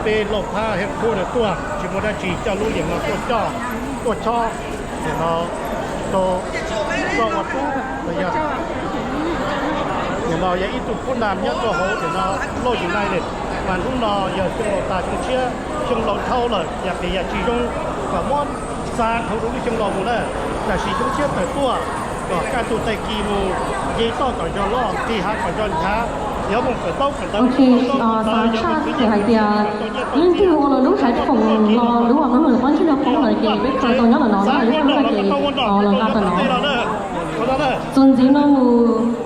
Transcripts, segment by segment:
Peb Lauj Phab headquarter tuaj tsis muaj dab tsi, coj lub yeem no tuaj coj, tuaj chob, nim no rau koj ua tub los yog nim no yog ib tug khub nam nyob rau hauv nim no Lauj United, mas hnub no yog xyoo laus tas xyoo tshiab, xyoo laus dhau lawm, yam qis yam tsis zoo, kom muab xa dhau rau lub xyoo laus mus na. Tam sim xyoo tshiab tawm tuaj, kom kaj ntug tag kis mus nce toj kom zog loj, nqis hav kom zog nchav, yuav mus kawm ntaub kawm ntawv, xav tshaj txawm hais tias leej twg ua lawv lub haiv phoom los lub uas no nws qab ntsej no poob lawm ces peb khaws tau nyob ntawm no na, lub no ces los nqa tawm no. Txuas ntxiv no mus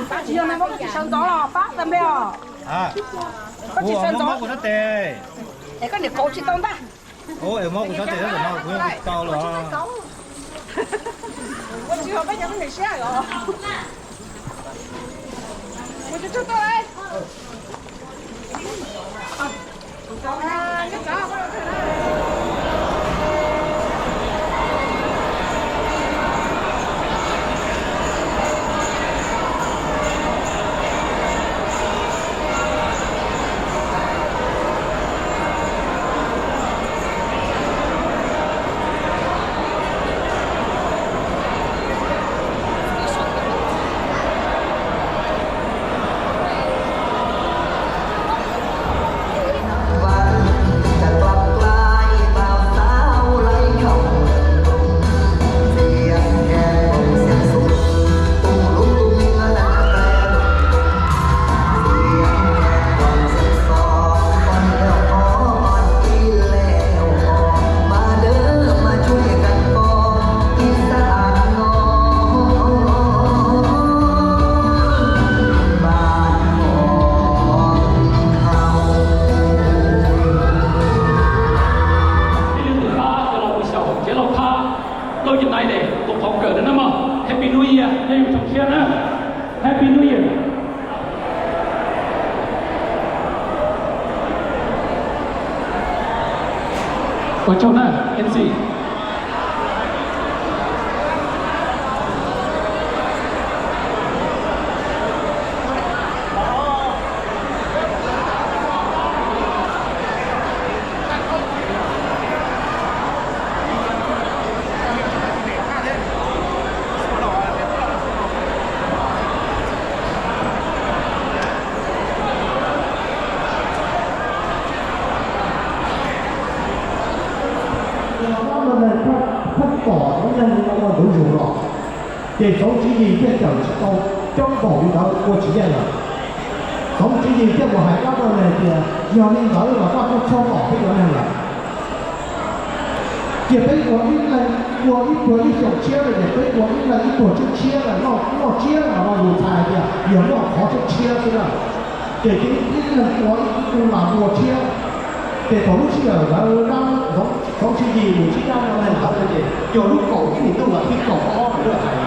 Tab sis yog no koj tsis sawv ntxov los pab tag npe os. Koj tsis sawv ntxov es koj niam kauv tsis tau ntag. Kuv tsis tau los. Kuv tsis ho peb cov peb niam siab os. Kuv tsis tau tuaj. Ib leeg twb pab cov los mus xyaum Cev Lauj Phab, Lauj United tus qhov kawm na mog. Happy New Year nyob zoo tsoom tshiab na. Happy New Year. Ua tsaug na M C. Thaj tom cov neeg no ua ntu zus los, ces txauv tswv yim thiaj cawm tsis tau. Coob npaum li ntawd ua tsis yeej lawm. Txoov Tswv Yim thiaj mus hais dab rau neeg tias yog li ntawd los koj kuj txhob pom peb cov neeg lawm. Cia peb ua ib leeg, ua ib pluag ib xyoos tshiab lawm ces peb ua ib leeg ib pluag tshiab tshiab lawm, noj noj tshiab los no lus txhais tias yog noj qhov tshiab tshiab xwb na. Ces cia ib leeg ua ib tug las muag tshiab. Ces thaum lub sij hawm ntawd dab Txoov Tswv Yim mus ntsib dab rau neeg ntawd ces yog lub kaum ib hlis ntuj vas thib kaum ob lawm hais.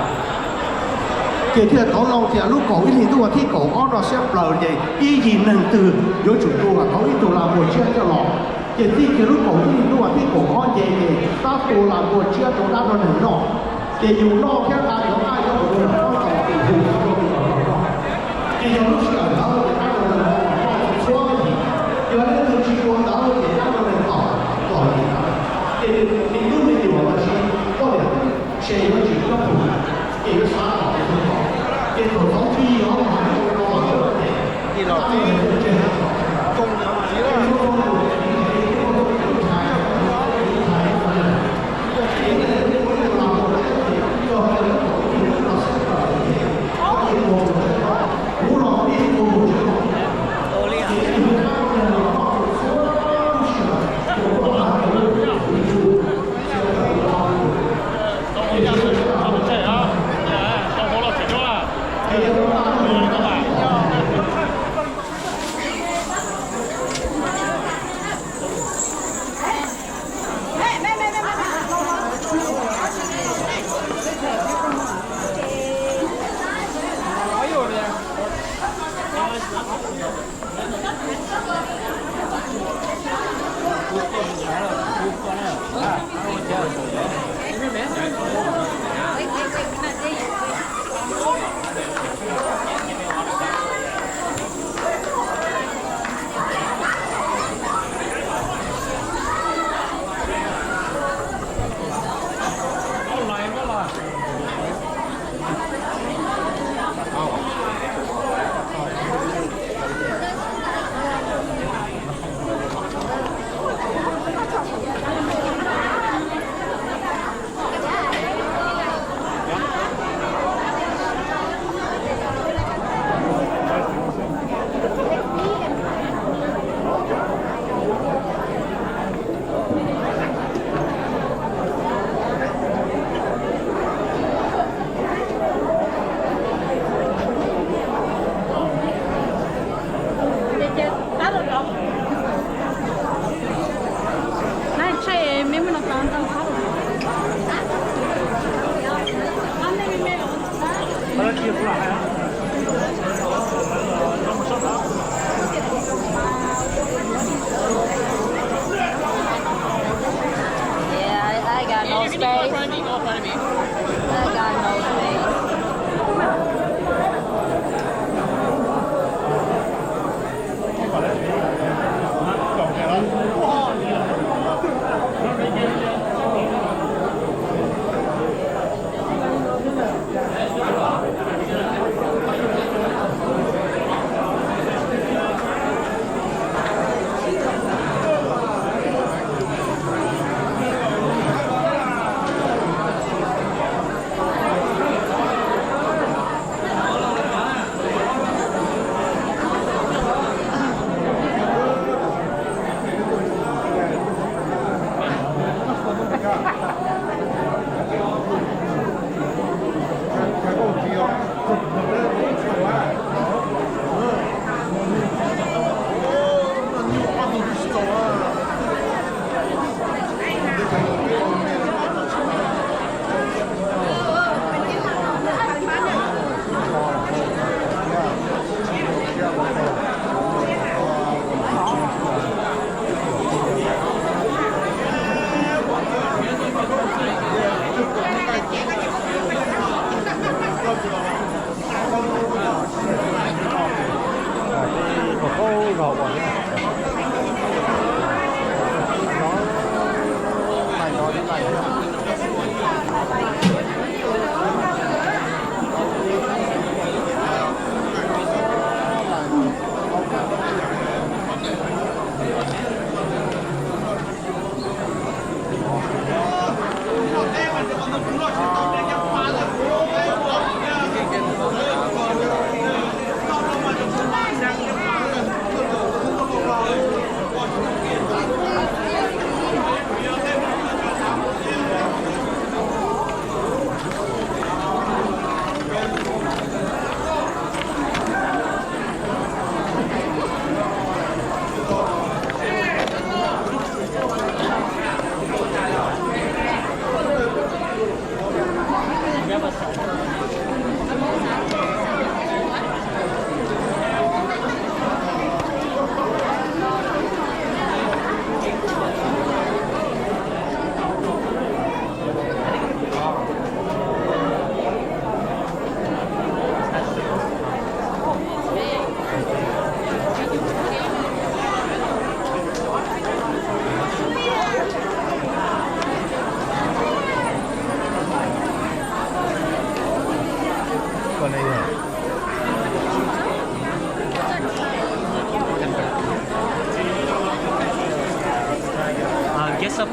Ces thiaj tau loo tias lub kaum ib hlis ntuj vas thib kaum ob no siab plaws ces ib yim neeg twg yuav tsum tua tau ib tug las muag tshiab coj los. Ces txij kiag lub kaum ib hlis ntuj vas thib kaum ob ces ces tab tua las muag tshiab rau dab rau neeg noj. Ces yus noj thiab nqa cov nqaij coj mus rau neeg noj ces yus tau tus los noj. Ces yog lub sij hawm ntawd ces dab rau neeg noj txhua yim, yog leej twg tsis ua ntawd ces dab rau neeg tom tom yim ntawd. Ces nws me tub me nyuam los sis poj niam tub se yuav tsis nyob pug, ces yuav xav tom ces tsis tom. Ces thaum Txoov Tswv Yim ho hais ua no lawm ces dab rau neeg tseg.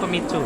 Me too.